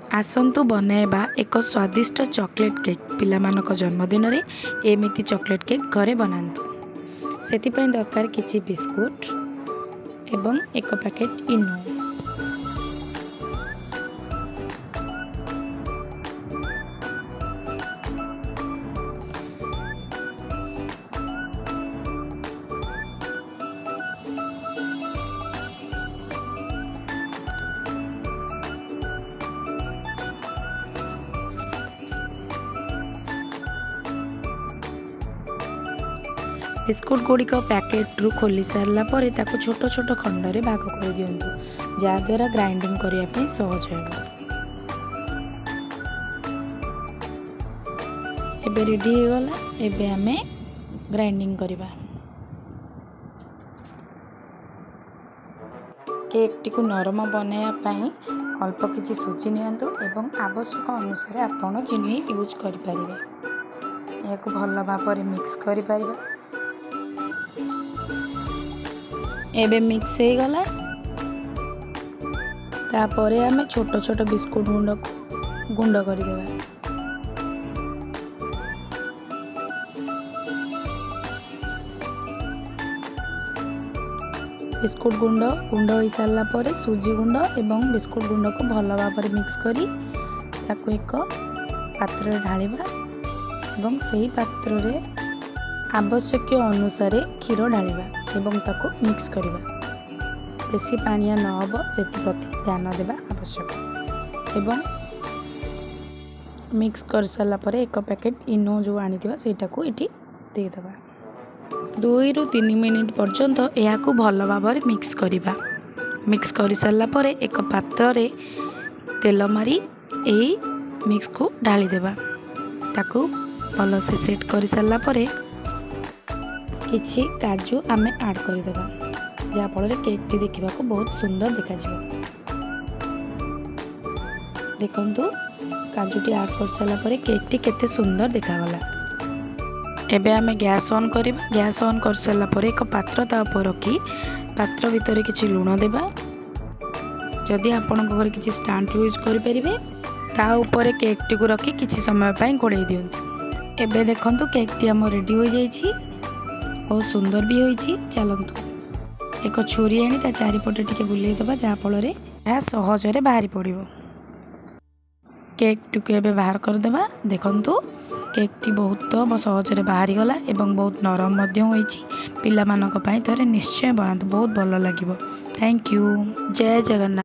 ଆସନ୍ତୁ ବନାଇବା ଏକ ସ୍ୱାଦିଷ୍ଟ ଚକୋଲେଟ୍ କେକ୍। ପିଲାମାନଙ୍କ ଜନ୍ମଦିନରେ ଏମିତି ଚକୋଲେଟ୍ କେକ୍ ଘରେ ବନାନ୍ତୁ। ସେଥିପାଇଁ ଦରକାର କିଛି ବିସ୍କୁଟ ଏବଂ ଏକ ପ୍ୟାକେଟ୍ ଇନୋ। ବିସ୍କୁଟ ଗୁଡ଼ିକ ପ୍ୟାକେଟରୁ ଖୋଲି ସାରିଲା ପରେ ତାକୁ ଛୋଟ ଛୋଟ ଖଣ୍ଡରେ ଭାଗ କରିଦିଅନ୍ତୁ, ଯାହାଦ୍ୱାରା ଗ୍ରାଇଣ୍ଡିଙ୍ଗ କରିବା ପାଇଁ ସହଜ ହେବ। ଏବେ ରେଡ଼ି ହେଇଗଲା। ଏବେ ଆମେ ଗ୍ରାଇଣ୍ଡିଙ୍ଗ କରିବା। କେକ୍ଟିକୁ ନରମ ବନାଇବା ପାଇଁ ଅଳ୍ପ କିଛି ସୁଜି ନିଅନ୍ତୁ ଏବଂ ଆବଶ୍ୟକ ଅନୁସାରେ ଆପଣ ଚିନି ୟୁଜ୍ କରିପାରିବେ। ଏହାକୁ ଭଲ ଭାବରେ ମିକ୍ସ କରିପାରିବା। ଏବେ ମିକ୍ସ ହେଇଗଲା। ତାପରେ ଆମେ ଛୋଟ ଛୋଟ ବିସ୍କୁଟ ଗୁଣ୍ଡକୁ ଗୁଣ୍ଡ କରିଦେବା। ବିସ୍କୁଟ ଗୁଣ୍ଡ ଗୁଣ୍ଡ ହୋଇସାରିଲା ପରେ ସୁଜି ଗୁଣ୍ଡ ଏବଂ ବିସ୍କୁଟ ଗୁଣ୍ଡକୁ ଭଲ ଭାବରେ ମିକ୍ସ କରି ତାକୁ ଏକ ପାତ୍ରରେ ଢାଳିବା ଏବଂ ସେହି ପାତ୍ରରେ ଆବଶ୍ୟକୀୟ ଅନୁସାରେ କ୍ଷୀର ଢାଳିବା ଏବଂ ତାକୁ ମିକ୍ସ କରିବା। ବେଶୀ ପାଣିଆ ନ ହେବ, ସେଥିପ୍ରତି ଧ୍ୟାନ ଦେବା ଆବଶ୍ୟକ। ଏବଂ ମିକ୍ସ କରିସାରିଲା ପରେ ଏକ ପ୍ୟାକେଟ୍ ଇନୋ ଯେଉଁ ଆଣିଥିବା, ସେଇଟାକୁ ଏଠି ଦେଇଦେବା। 2ରୁ 3 ମିନିଟ୍ ପର୍ଯ୍ୟନ୍ତ ଏହାକୁ ଭଲ ଭାବରେ ମିକ୍ସ କରିବା। ମିକ୍ସ କରିସାରିଲା ପରେ ଏକ ପାତ୍ରରେ ତେଲ ମାରି ଏହି ମିକ୍ସକୁ ଢାଳିଦେବା। ତାକୁ ଭଲସେ ସେଟ୍ କରିସାରିଲା ପରେ କିଛି କାଜୁ ଆମେ ଆଡ଼୍ କରିଦେବା, ଯାହାଫଳରେ କେକ୍ଟି ଦେଖିବାକୁ ବହୁତ ସୁନ୍ଦର ଦେଖାଯିବ। ଦେଖନ୍ତୁ, କାଜୁଟି ଆଡ଼୍ କରିସାରିଲା ପରେ କେକ୍ଟି କେତେ ସୁନ୍ଦର ଦେଖାଗଲା। ଏବେ ଆମେ ଗ୍ୟାସ୍ ଅନ୍ କରିବା। ଗ୍ୟାସ୍ ଅନ୍ କରିସାରିଲା ପରେ ଏକ ପାତ୍ର ତା ଉପରେ ରଖି ପାତ୍ର ଭିତରେ କିଛି ଲୁଣ ଦେବା। ଯଦି ଆପଣଙ୍କ ଘରେ କିଛି ଷ୍ଟାଣ୍ଡ ୟୁଜ୍ କରିପାରିବେ। ତା ଉପରେ କେକ୍ଟିକୁ ରଖି କିଛି ସମୟ ପାଇଁ ଘୋଡ଼େଇ ଦିଅନ୍ତୁ। ଏବେ ଦେଖନ୍ତୁ, କେକ୍ଟି ଆମ ରେଡ଼ି ହୋଇଯାଇଛି। ବହୁତ ସୁନ୍ଦର ବି ହୋଇଛି। ଚାଲନ୍ତୁ, ଏକ ଛୁରୀ ଆଣି ତା ଚାରିପଟେ ଟିକେ ବୁଲେଇ ଦେବା, ଯାହାଫଳରେ ଏହା ସହଜରେ ବାହାରି ପଡ଼ିବ। କେକ୍ଟିକୁ ଏବେ ବାହାର କରିଦେବା। ଦେଖନ୍ତୁ, କେକ୍ଟି ବହୁତ ସହଜରେ ବାହାରିଗଲା ଏବଂ ବହୁତ ନରମ ମଧ୍ୟ ହୋଇଛି। ପିଲାମାନଙ୍କ ପାଇଁ ଥରେ ନିଶ୍ଚୟ ବନାନ୍ତୁ, ବହୁତ ଭଲ ଲାଗିବ। Thank you. Jay Jagannath.